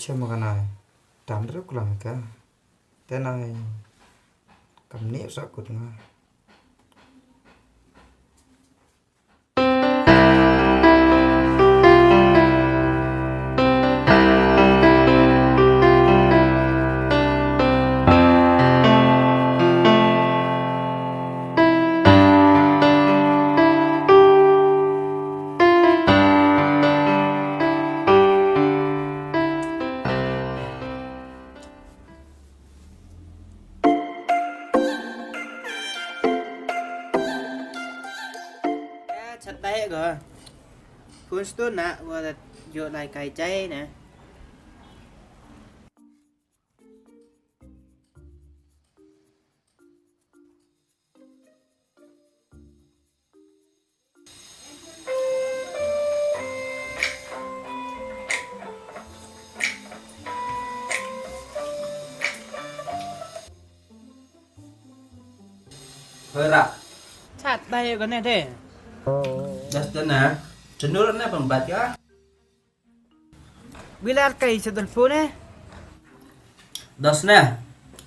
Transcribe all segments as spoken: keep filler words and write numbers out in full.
Kem ka nai. Dam dru klam ka. Te nai. Kam ni sa kut nga. Chat dai ko. Phone stu na wa da jo lai kai chai na. Hoi ra. Chat dai ko ne de. Das dana. Chenur na pembat ya. Bilar kai sa telefon eh. Das ne.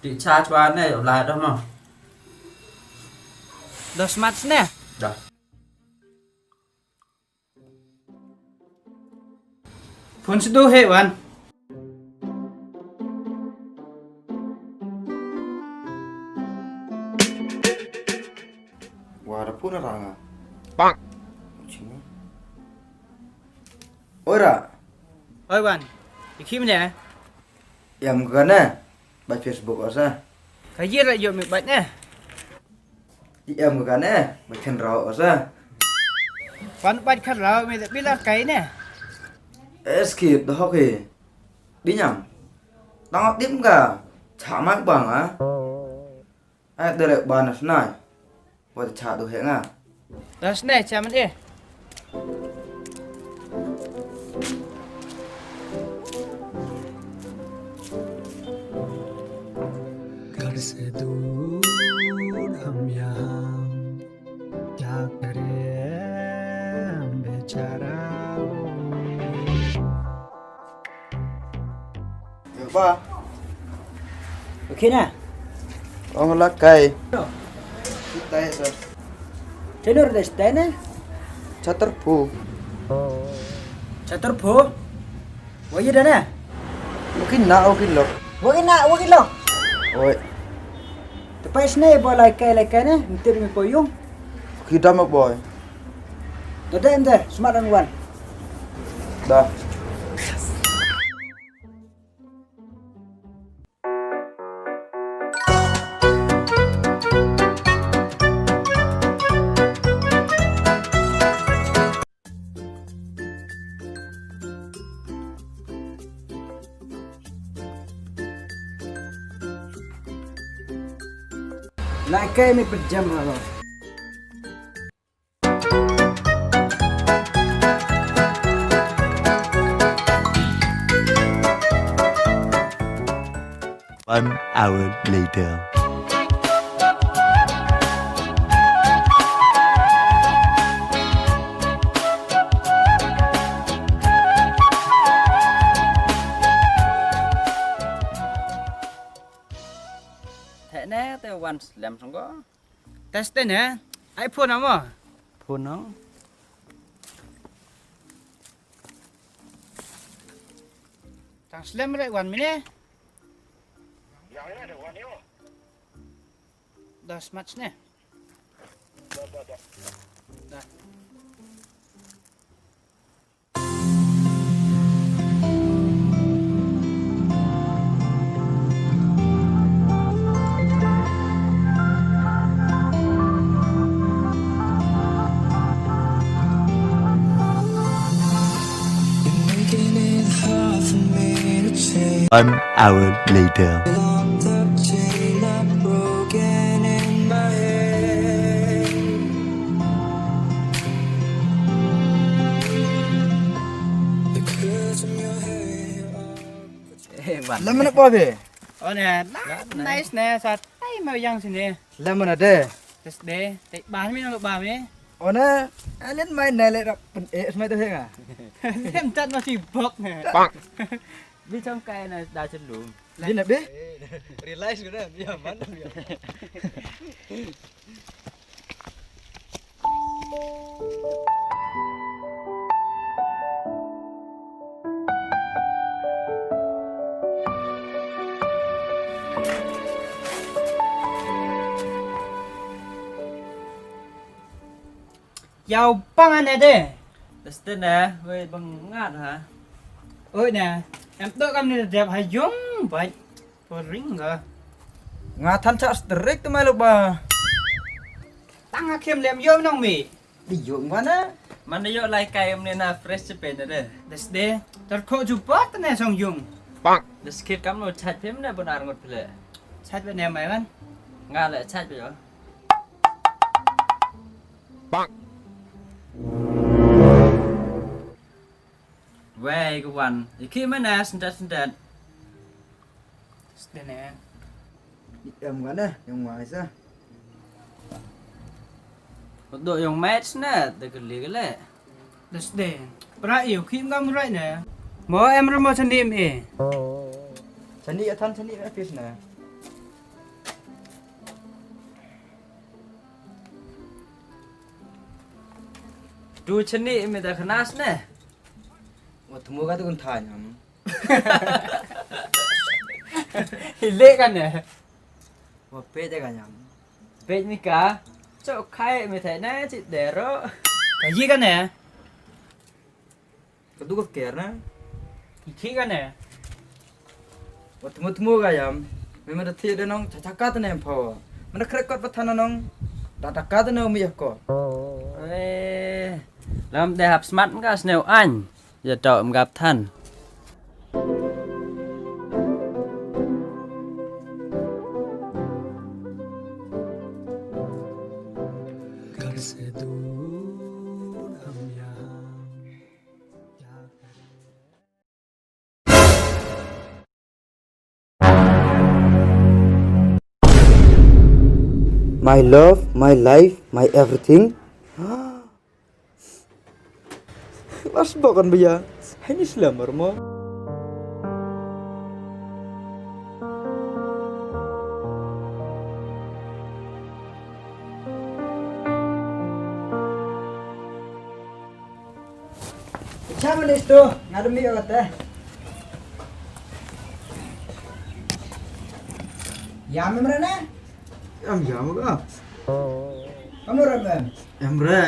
Ti cha chwa ne, lai dah mo. Das mat ne. Dah. Phone sidu he wan. Wa da phone rang ah. Bang. Oi ra. Oi wan. Ikhim ne. Yam ka ne. Bai Facebook asa. Ka ye ra yo mi bai ne. Yam ka ne. Bai khen rau asa. Wan bai khen rau mi bilar kai ne. Eskip da hoki. Binyam. Tang dim ka. Chamak bang ah. Ai, dere ba na snai. Wa cha du he nga. Da snai cha man e. घर से दूर हम यहाँ क्या करें हम बेचारा। Ba. Okay na. Ong la kai. Kitai sa. Tenor de stene. Chatar pu. Chatar pu. Wa ye da na. Wakin na, wakin lo. Wakin na, wakin lo. Oi. Te pais ne bo lai kai lai kai ne. Ntir mi po yung. Ki da mak boy. Da da em da. Smart and one. Da. Lai kai mi pejam halo. One hour later. Theh ne te wan slem song ko. Test ne? Ai phone amo? Phone no. Tang slem re wan mine. Yang ne de wan yo. Das match ne. Da, da, da. Da. One hour later. Eh, wan. Lemon apa be? Oh, ne, la, nice ne, sa tai ma yang sini. Lemon ada. Terus de, tai ba mi, ba mi. Oh, ne, alen mai ne le rap pen, eh, semai tu he nga. Lem tat ma si bok ne. Bang. Bi chong kai na da chulu. Di na bi? Realize ko na, bi man, bi. Yow pang ane de. Desde ne, wei bang ngat ha. Oi ne, em to kam ni dep ha yung bai. Poring ga. Nga than cha strict tu mai lo ba. Tang ha kem lem yow nong mi. Di yung ba na. Mana yow lai kai em ne na fresh chepe ne de. Desde, tar kho ju pat ne song yung. Bang. Des khit kam lo chat pem ne bun ar ngot pele. Chat ba ne mai ban. Nga le chat ba yow. Bang. Wei, ka wan. I ki mana sendat sendat. Sdene. Em wan eh, yung wai sa. Ko do yung match na, de kali kali. Desde. Pra iyo, ki ngam right na. Mo em remo chani em e. Chani atan chani office na. Tu chani em da khanas na. Wa thmu ka tu kun tha nyam. Hile ka ne. Wa pej ka nyam. Pej ni ka. Chok khai mi thai na chi dero. Ka yi ka ne. Ka du ka ker na. Ki ki ka ne. Wa thmu thmu ka yam. Me ma da thi de nong cha cha ka te ne em phawa. Ma da krek kot pa than na nong. Da da ka te ne mi ya ko. Eh, lam de hap smart ka snew an. Ya tau em gap than. My love, my life, my everything. Las bakan baya. Hai ni slammer mo. Cha manis tu, nga demi ka kata. Yam em re ne? Em yam ka. Kamu re em? Em re.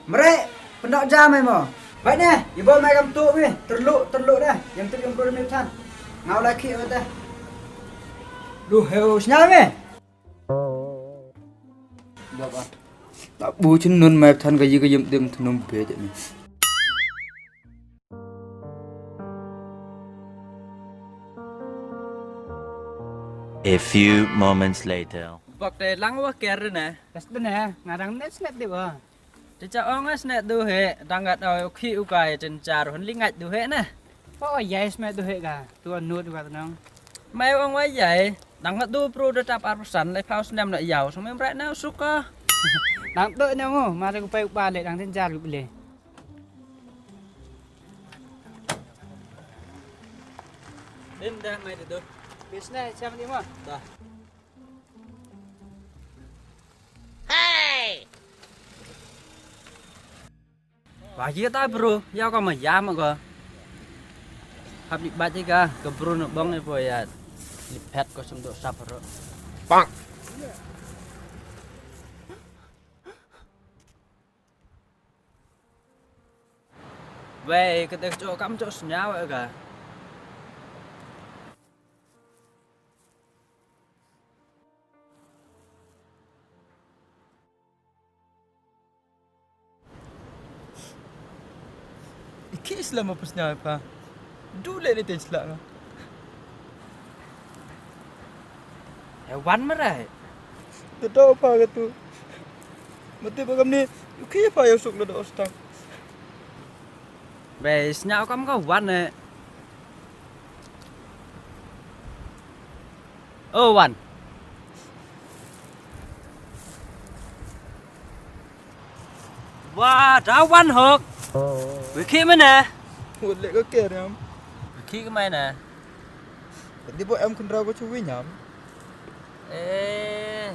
Mre, pendak jam ai mo. Bai ne, ibo mai kam tu mi, terluk, terluk ne. Yang tu yang bro mi than. Ngau laki kata. Lu heu snya mi. Ba ba. Ta bu chin nun mai than ka yi ka yim dim thnum be de mi. A few moments later. Bok te lang wa ker ne. Kas de ne, ngarang ne snet de wa. Te cha ong snet du he, dang gat o khi u kai chen char hon li ngat du he ne. O yai smet du he ka, tu anu du ka nong. Mai ong wa yai, dang mat du pro de tap ar persan, lai phau snem na yau, song mem rai na suk ka. Dang tu ne mo, ma te ku pai u pa le, dang chen char ku le. Dim dah mai tu. Business siapa ni mo? Dah. Hey! Wa ye ta bro, ya ko ma ya ma ko. Hap di bat ka, ka bro no bong e po ya. Li pet ko sum do sap ro. Bang. Wei, ka te cho kam cho snya wa ka. Iki Islam apa snya pa? Dule ni te sla nga. Eh, wan marai. Te do pa ka tu. Mati pa kam ni, uki pa ya suk la do stak. Be, snya kam ka wan eh. Oh, wan. Wa, da wan hok. Wi khi mene. Wut le ka ker yam. Ki ka mai na. Di bo em khynraw ko chu wi nyam. Eh.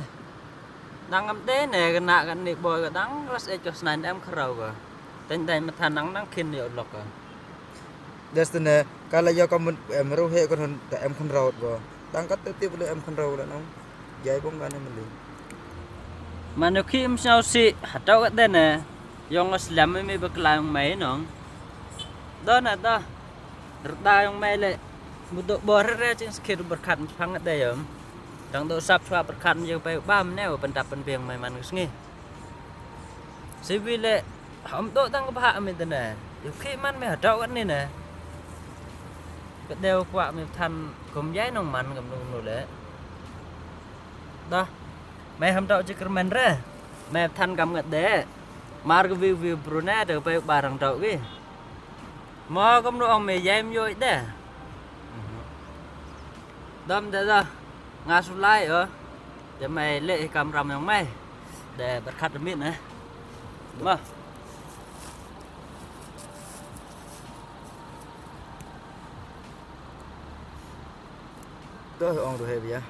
Dang am de ne ka na ka ni bo ka dang ras e cho snain em khynraw ko. Ten dai ma than nang nang khin yo lok ko. Des te ne ka la yo ka mun em ru he ko hon ta em khynraw ko. Dang ka te ti bo em khynraw la nang. Yai bong ka ne mali. Manu ki im sñiaw si hatau ka de ne. Yong as lam mi ba kla yong mai nong. Do na do. Rda yong mai le. Budo bor re ching skir berkat phang de yom. Dang do sap chwa berkat yong pai bam ne o pentap pen biang mai man sngi. Siwi le. Hom do dang ba mi de ne. Yu ki man mi hatau kan ni ne. Ka deu kwa mi than kum yai nong man kam nu nu le. Da. Mai ham tau chi kyrmen re. Mai than kam ngat de. Mar ka view view brunei de pai barang tau ki. Mo kam nu ong me yai em yoi de. Dam de da. Nga su lai o. De mai le i kam ram yong mai. De berkat mit ne. Mo. Doh ong du he bia.